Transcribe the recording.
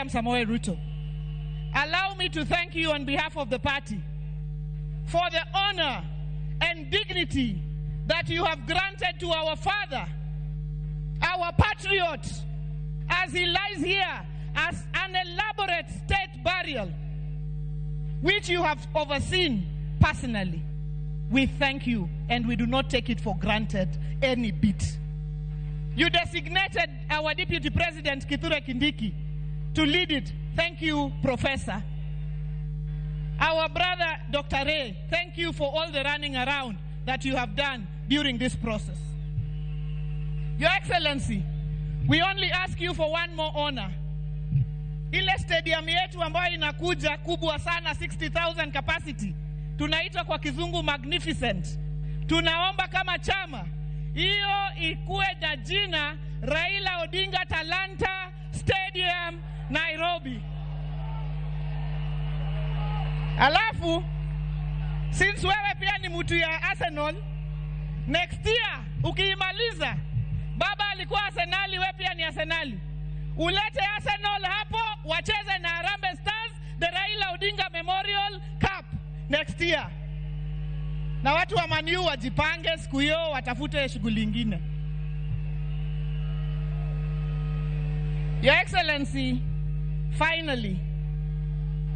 Samoei Ruto, allow me to thank you on behalf of the party for the honor and dignity that you have granted to our father, our patriot, as he lies here as an elaborate state burial, which you have overseen personally. We thank you, and we do not take it for granted any bit. You designated our Deputy President, Kithure Kindiki, to lead it. Thank you, Professor. Our brother, Dr. Ray, thank you for all the running around that you have done during this process. Your Excellency, we only ask you for one more honor. Ile stadium yetu ambayo inakuja kubwa sana, 60,000 capacity, tunaitwa kwa kizungu magnificent. Tunaomba kama chama hiyo ikuwe na jina Raila Odinga Talanta Stadium Nairobi. Alafu since wewe pia ni mtu ya Arsenal, next year ukiimaliza, baba alikuwa Arsenali, wewe pia ni Arsenali, ulete Arsenal hapo wacheze na Harambee Stars the Raila Odinga Memorial Cup next year. Na watu wa Man U wajipange siku hiyo, watafute shughuli ingine. Your Excellency, finally,